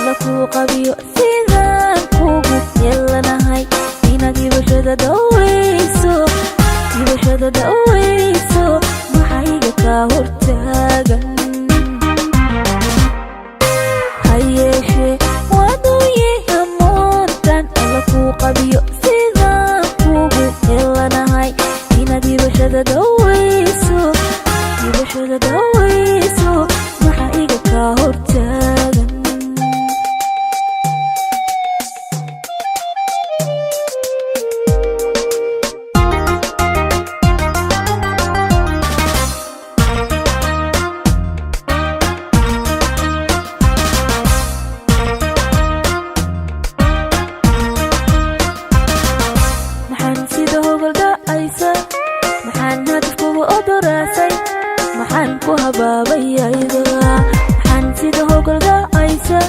Alla kuu qabiyo sidaan kugu yeelanahay inaad hibashada dhoweyso, hibashada dhoweyso, maxaa iga kaa hortaagan? Ha yeeshee waaduye hamoontan Alla kuu qabiyo sidaan kugu yeelanahay inaad hibashada dhoweyso, hibashada dhoweyso, maxaa iga kaa hortaagan? Maxaan sida hogol dhacaysa? Maxaan hadafkuga odoraasay? Maxaan ku habaabayayda? Maxaan sida hogol dhacaysa?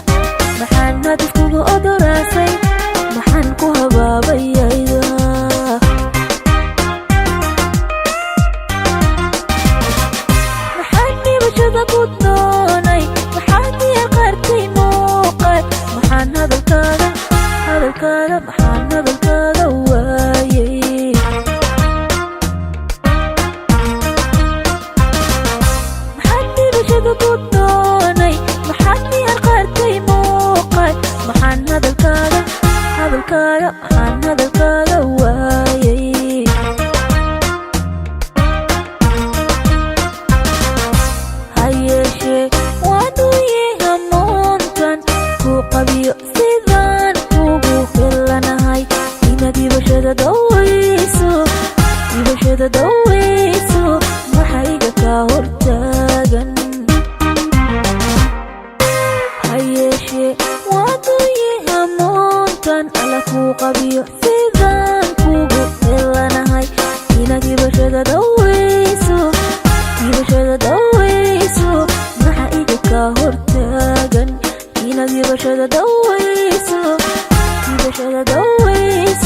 Maxaan hadafkuga odoraasay? Maxaan ku habaabayayda? Maxaan dhibashada ku doonay? Maxaan diyaar qaartay muuqaal? Maxaan hadalkaaga, hadalkaaga, maxaan hadalkaaga waayay? Maxaan dhibashada ku doonay? Maxaan diyaar qaartay muuqaal? Maxaan hadalkaaga, hadalkaaga, maxaan hadalkaaga waayay? Ha yeeshee waaduye hamoontan ku qabiyo sidaan kugu helanahay inaad hibashada dhoweyso, hibashada dhoweyso, maxaa iga kaa hortaagan? Ha yeeshee waaduye hamoontan Alla kuu qabiyo sidaan kugu helanahay inaad hibashada dhoweyso, hibashada dhoweyso, maxaa iga kaa hortaagan? Inaad hibashada dhoweyso, hibashada dhoweyso.